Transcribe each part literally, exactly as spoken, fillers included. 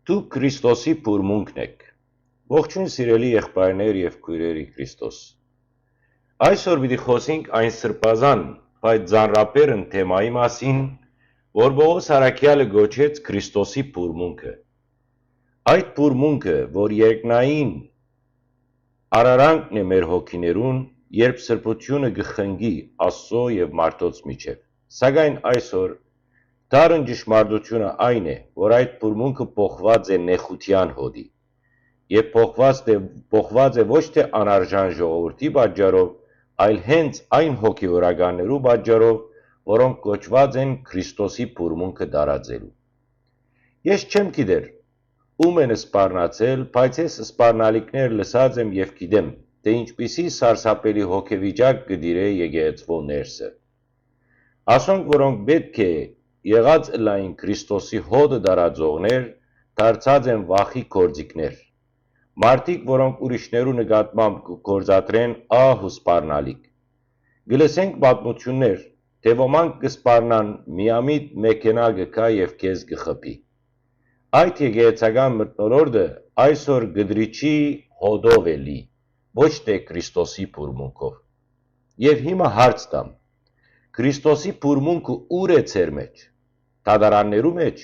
Դուք Քրիստոսի բուրմունքն էք։ Ողջույն, սիրելի եղբայրներ եւ քոյրեր ի Քրիստոս։ Այսօր պիտի խօսենք այն սրբազան, բայց ծանրաբեռն թեմայի մասին, որ Պողոս առաքեալը կոչեց Քրիստոսի բուրմունքը։ Այդ բուրմունքը, որ երկնային արարանքն է մեր հոգիներուն, երբ սրբությունը կը խնկի Աստծո եւ մարդոց միջեւ։ Սակայն այսօր դառն ճշմարտությունը այն է, որ այդ բուրմունքը փոխուած է նեխութեան հոտի, եւ փոխուած է, փոխուած է ոչ թէ անարժան ժողովուրդի պատճառով, այլ հենց այն հոգեորականներու պատճառով, որոնք կոչուած են Քրիստոսի բուրմունքը տարածելու։ Ես չեմ գիտեր ում են սպառնացել, բայց ես սպառնալիքներ լսած եմ եւ գիտեմ, թէ ինչպիսի սարսափելի հոգեվիճակ կը տիրէ եկեղեցւոյ ներսը։ Ասոնք, որոնք պէտք է եղած ըլլային Քրիստոսի հոտը տարածողներ, դարձած են վախի գործիքներ։ Մարդիկ, որոնք ուրիշներու նկատմամբ կը գործադրեն ահ ու սպառնալիք։ Կը լսենք պատմութիւններ, թէ ոմանք կը սպառնան, միամիտ մեքենայ կը գայ եւ քեզ կը խփի։ Այդ եկեղեցական մթնոլորտը այսօր կտրիչի հոտով է լի, ոչ թէ Քրիստոսի բուրմունքով։ Եւ հիմա հարց տամ. Քրիստոսի բուրմունքը ո՞ւր է ձեր մէջ, դատարաններու մէջ,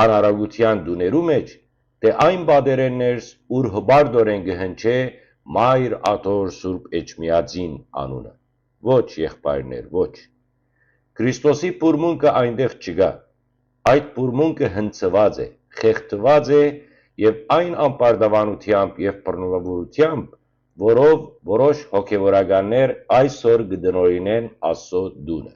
անարագութեան տուներու մէջ, թէ այն պատերէն ներս, ուր հպարտօրէն կը հնչէ Մայր Աթոռ Սուրբ Էջմիածին անունը։ Ոչ, եղբայրներ, ոչ։ Քրիստոսի բուրմունքը այնտեղ չկայ։ Այդ բուրմունքը հնցուած է, խեղդուած է եւ այն անպարտաւանութեամբ եւ բռնողորմիութեամբ, որով որոշ հոգեորականներ այսօր կը տնօրինեն Աստծո տունը։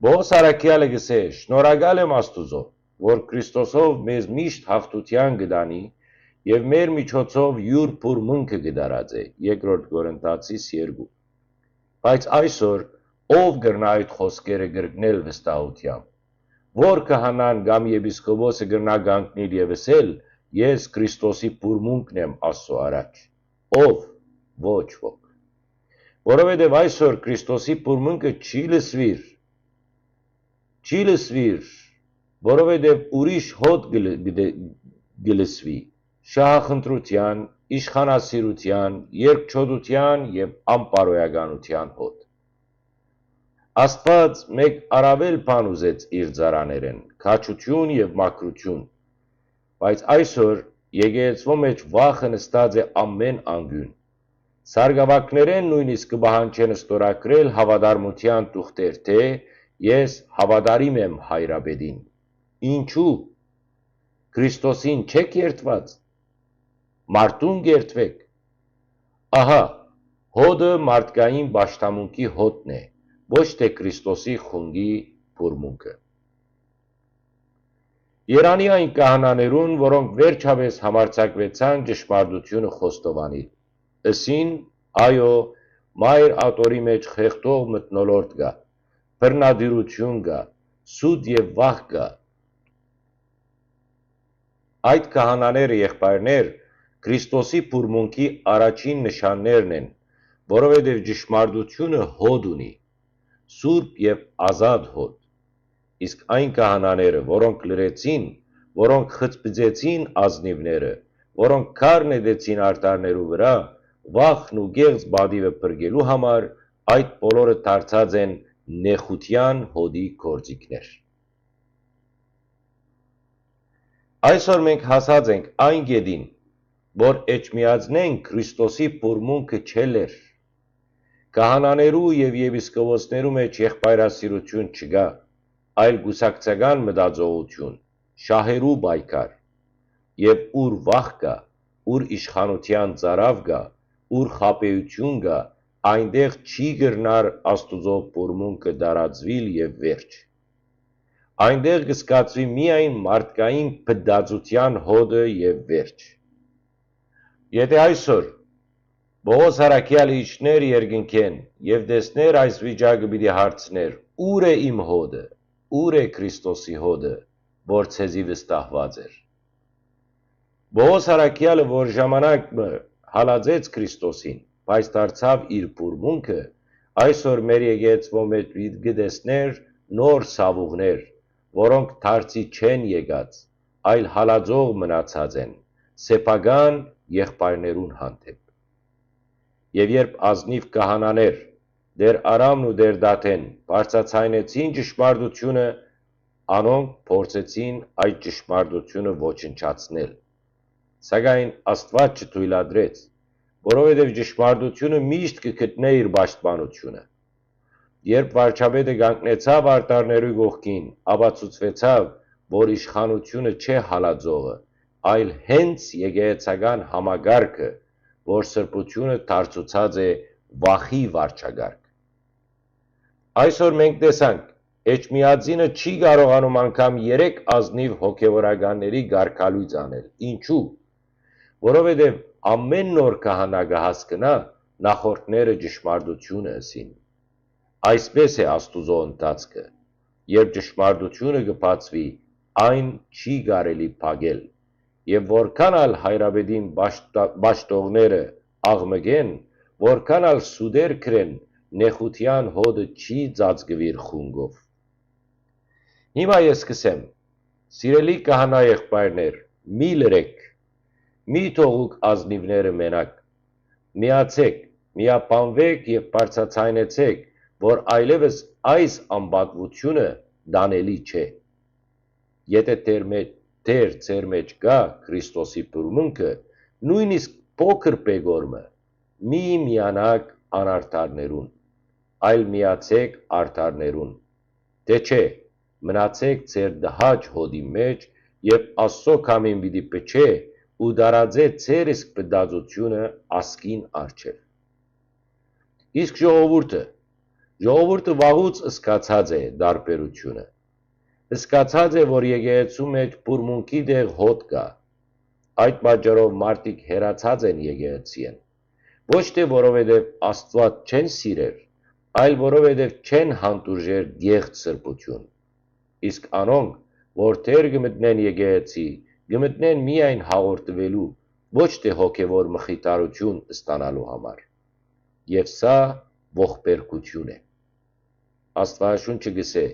Պողոս առաքեալը կ'ըսէ. «Շնորհակալ եմ Աստուծոյ, որ Քրիստոսով մեզ միշտ յաղթութեան կը տանի եւ մեր միջոցով իւր բուրմունքը կը տարածէ», Երկրորդ Կորինթացիս երկու։ Բայց այսօր ո՞վ կրնայ այդ խօսքերը կրկնել վստահութեամբ։ Ո՞ր քահանան կամ եպիսկոպոսը կրնայ կանգնիլ եւ ըսել. «Ես Քրիստոսի բուրմունքն եմ Աստծո առաջ»։ Ո՞վ։ Ոչ ոք։ Որովհետեւ այսօր Քրիստոսի բուրմունքը չի լսուիր, չի լսուիր, որովհետեւ ուրիշ հոտ կը լը-, կը դե-, կը լսուի, շահախնդրութեան, իշխանասիրութեան, երկչոտութեան եւ անպարոյականութեան հոտ։ Աստուած մէկ առաւել բան ուզեց իր ծառաներէն՝ քաջութիւն եւ մաքրութիւն։ Բայց այսօր եկեղեցւոյ մէջ վախը նստած է ամէն անկիւն։ Սարկաւագներէն նոյնիսկ կը պահանջեն ստորագրել հաւատարմութեան թուղթեր, թէ «Ես հաւատարիմ եմ հայրապետին»։ Ինչո՞ւ։ Քրիստոսին չե՞ք երդուած։ Մարդուն կ'երդուէք։ Ահա, հոտը մարդկային պաշտամունքի հոտն է, ոչ թէ Քրիստոսի խունկի բուրմունքը։ Երանի այն քահանաներուն, որոնք վերջապէս համարձակուեցան ճշմարտութիւնը խոստովանիլ, ըսին. «Այո, Մայր Աթոռի մէջ խեղդող մթնոլորտ կայ, բռնատիրութիւն կայ, սուտ եւ վախ կայ»։ Այդ քահանաները, եղբայրներ, Քրիստոսի բուրմունքի առաջին նշաններն են, որովհետեւ ճշմարտութիւնը հոտ ունի, սուրբ եւ ազատ հոտ։ Իսկ այն քահանաները, որոնք լռեցին, որոնք խցբծեցին ազնիւները, որոնք քար նետեցին արտառներու վրայ, վախն ու կեղծ պատիւը փրկելու համար, այդ բոլորը դարձած են նեխութեան հոտի գործիքներ։ Այսօր մենք հասած ենք այն կետին, որ Էջմիածնէն Քրիստոսի բուրմունքը չելլեր։ Քահանաներու եւ եպիսկոպոսներու մէջ եղբայրասիրութիւն չկայ, այլ կուսակցական մտածողութիւն, շահերու պայքար։ Եւ ուր վախ կայ, ուր իշխանութեան ծարաւ կայ, ուր խաբէութիւն կայ, այնտեղ չի կրնար Աստուծոյ բուրմունքը տարածուիլ եւ վերջ։ Այնտեղ կը զգացուի միայն մարդկային փտածութեան հոտը եւ վերջ։ Եթէ այսօր Պողոս առաքեալը իջներ երկնքէն եւ տեսներ այս վիճակը, պիտի հարցներ. «Ո՞ւր է իմ հոտը, ո՞ւր է Քրիստոսի հոտը, որ ձեզի վստահուած էր»։ Պողոս առաքեալը, որ ժամանակ մը հալածեց Քրիստոսին, բայց դարձաւ իր բուրմունքը, այսօր մեր եկեղեցւոյ մէջ պիտի տեսներ նոր սաւուղներ, որոնք դարձի չեն եկած, այլ հալածող մնացած են սեփական եղբայրներուն հանդէպ։ Եւ երբ ազնիւ քահանաներ, Տէր Արամն ու Տէր Դաթեն բարձրաձայնեցին ճշմարտությունը, անոնք փորձեցին այդ ճշմարտությունը ոչնչացնել։ Սակայն Աստուած չթոյլատրեց, որովհետեւ ճշմարտությունը միշտ կը գտնէ իր պաշտպանությունը։ Երբ վարչապետը կանգնեցաւ արտառներու կողքին, ապացուցուեցաւ, որ իշխանությունը չէ հալածողը, այլ հենց եկեղեցական համակարգը, որ սրբությունը դարձուցած է վախի վարչակարգ։ Այսօր մենք տեսանք, Էջմիածինը չի կարողանում անգամ երեք ազնիվ հոգեվորականների կարգալոյծ անել։ Ինչու՞։ Որովհետեւ ամէն նոր քահանա կը հասկնայ նախորդները ճշմարտությունը ըսին։ Այսպէս է Աստուծոյ ընթացքը։ Երբ ճշմարտությունը կը բացուի, այն չի կարելի փակել։ Եւ որքան ալ հայրապետին պաշտա-, պաշտողները աղմկեն, որքան ալ սուտեր կրեն, նեղութեան հոտը չի ծածկուիր խունկով։ Հիմա ես կ'ըսեմ, սիրելի քահանայ եղբայրներ, մի լռէք, մի թողուք ազնիւները մենակ։ Միացէք, միաբանուէք եւ բարձրաձայնեցէք, որ այլեւս այս անպատուությունը տանելի չէ։ Եթէ Տէր մէջ, Տէր ձեր մէջ կայ Քրիստոսի բուրմունքը, նոյնիսկ փոքր պեկոր մը, մի միանաք անարդարներուն, այլ միացէք արդարներուն։ Թէ չէ, մնացէք ձեր տհաճ հոտին մէջ, երբ Աստուծոյ քամին պիտի փչէ ու տարածէ ձեր իսկ փտածութիւնը ազգին առջեւ։ Իսկ ժողովուրդը, ժողովուրդը վաղուց զգացած է տարբերությունը։ Զգացած է, որ եկեղեցու մէջ բուրմունքի տեղ հոտ կայ։ Այդ պատճառով մարդիկ հեռացած են եկեղեցիէն։ Ոչ թէ որովհետեւ Աստուած չեն սիրեր, այլ որովհետեւ չեն հանդուրժեր գեղձ սրբութիւն։ Իսկ անոնք, որ դեռ կը մտնեն եկեղեցի, կը մտնեն միայն հաղորդուելու, ոչ թէ հոգեվոր մխիթարութիւն ստանալու համար։ Եւ սա ողբերգութիւն է։ Աստուածաշունչը կ'ըսէ.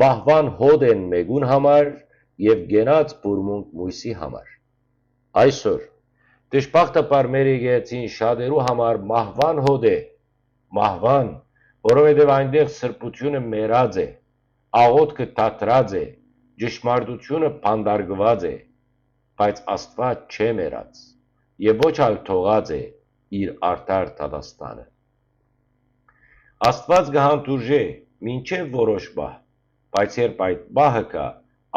«Մահուան հոտ են մէկուն համար եւ կենաց բուրմունք միւսի համար»։ Այսօր, դժբախտաբար, մեր եկեղեցին շատերու համար մահուան հոտ է, մահուան, որովհետեւ այնտեղ սրբութիւնը մեռած է, աղօթքը դադրած է, ճշմարտութիւնը բանտարկուած է, բայց Աստուած չէ մեռած եւ ոչ ալ թողած է իր արդար դատաստանը։ Աստուած կը հանդուրժէ մինչեւ որոշ պահ, բայց երբ այդ պահը գայ,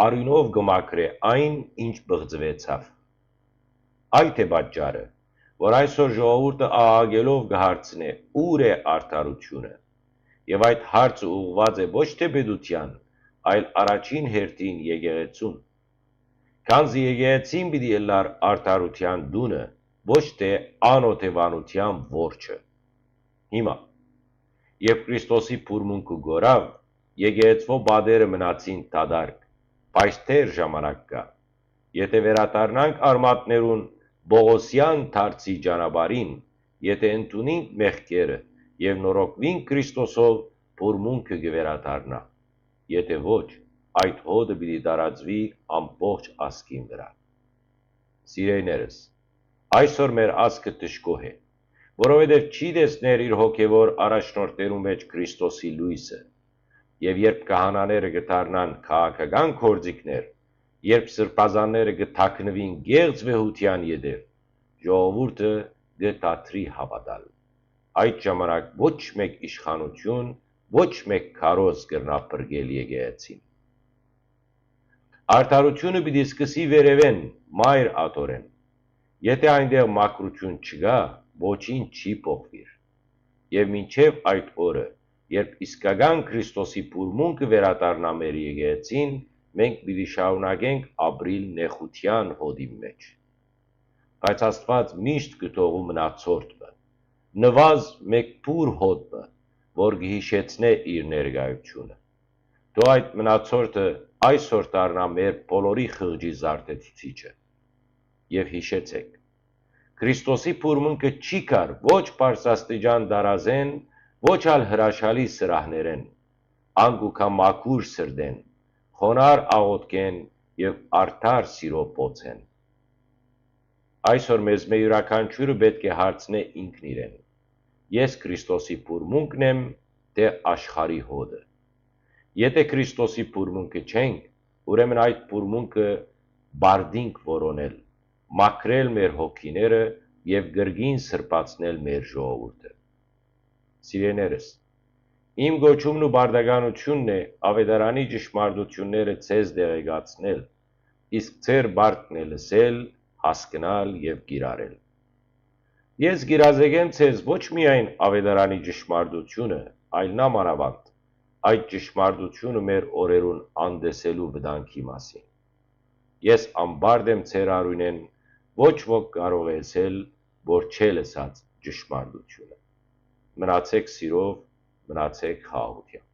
արիւնով կը մաքրէ այն, ինչ պղծուեցաւ։ Այդ է պատճառը, որ այսօր ժողովուրդը աղաղակելով կը հարցնէ՝ «Ո՞ւր է արդարութիւնը»։ Եւ այդ հարցը ուղղուած է ոչ թէ պետութեան, այլ առաջին հերթին եկեղեցուն։ Քանզի եկեղեցին պիտի ըլլար արդարութեան տունը, ոչ թէ անօթեւանութեան որջը։ Հիմա, երբ Քրիստոսի բուրմունքը կորաւ, եկեղեցւոյ պատերը մնացին դատարկ, բայց դեռ ժամանակ կայ։ Եթէ վերադառնանք արմատներուն Պողոսեան դարձի ճանապարհին, եթէ ընդունինք մեղքերը եւ նորոգուինք Քրիստոսով, բուրմունքը կը վերադառնայ։ Եթէ ոչ, այդ հոտը պիտի տարածուի ամբողջ ազգին վրայ։ Սիրելիներս, այսօր մեր ազգը դժգոհ է, որովհետեւ չի տեսներ իր հոգեվոր առաջնորդներու մէջ Քրիստոսի լոյսը։ Եւ երբ քահանաները կը դառնան քաղաքական գործիքներ, երբ սրբազանները կը թաքնուին գեղձ վեհութեան ետեւ, ժողովուրդը կը դադրի հաւատալ։ Այդ ժամանակ ոչ մէկ իշխանութիւն, ոչ մէկ քարոզ կրնայ փրկել եկեղեցին։ Արդարութիւնը պիտի սկսի վերեւէն, մայր աթորէն։ Եթէ այնտեղ մաքրութիւն չկայ, ոչինչ չի փոխուիր։ Եւ մինչեւ այդ օրը, երբ իսկական Քրիստոսի բուրմունքը վերադառնայ մեր եկեղեցին, մենք պիտի շարունակենք ապրիլ նեղութեան հոտին մէջ։ Բայց Աստուած միշտ կը թողու մնացորդ մը, նուազ մէկ բուռ հոտ մը, որ կը յիշեցնէ իր ներկայութիւնը։ Թող այդ մնացորդը այսօր դառնայ մեր բոլորի խղճի զարթեցուցիչը։ Եւ յիշեցէք, Քրիստոսի բուրմունքը չի գար ոչ բարձրաստիճան տարազէն, ոչ ալ հրաշալի սրահներէն, ան կու գայ մաքուր սրտէն, խոնար աղօթքէն եւ արդար սիրով պոծեն։ Այսօր մեզմէ իւրաքանչիւրը պէտք է հարցնէ ինքն իրեն. «Ես Քրիստոսի բուրմունկն եմ, թէ՞ աշխարհի հոտը»։ Եթէ Քրիստոսի բուրմունկը չենք, ուրեմն այդ բուրմունկը պարտինք որոնել, մաքրել մեր հոգիները եւ կրկին սրբացնել մեր ժողովուրդը։ Սիրեներս, իմ կոչումն ու պարտականութիւնն է Աւետարանի ճշմարտութիւնները ձեզ տեղեկացնել, իսկ ձեր պարտքն է լսել, հասկնալ եւ կիրառել։ Ես կ'իրազեկեմ ձեզ ոչ միայն Աւետարանի ճշմարտութիւնը, այլ նամանաւանդ այդ ճշմարտութիւնը մեր օրերուն անտեսելու վտանգի մասին։ Ես անպարտ եմ ձեր արիւնէն, ոչ ոք կարող է ըսել, որ չէ լսած ճշմարտութիւնը։ Մնացեք սիրով, մնացեք խաղաղութեամբ։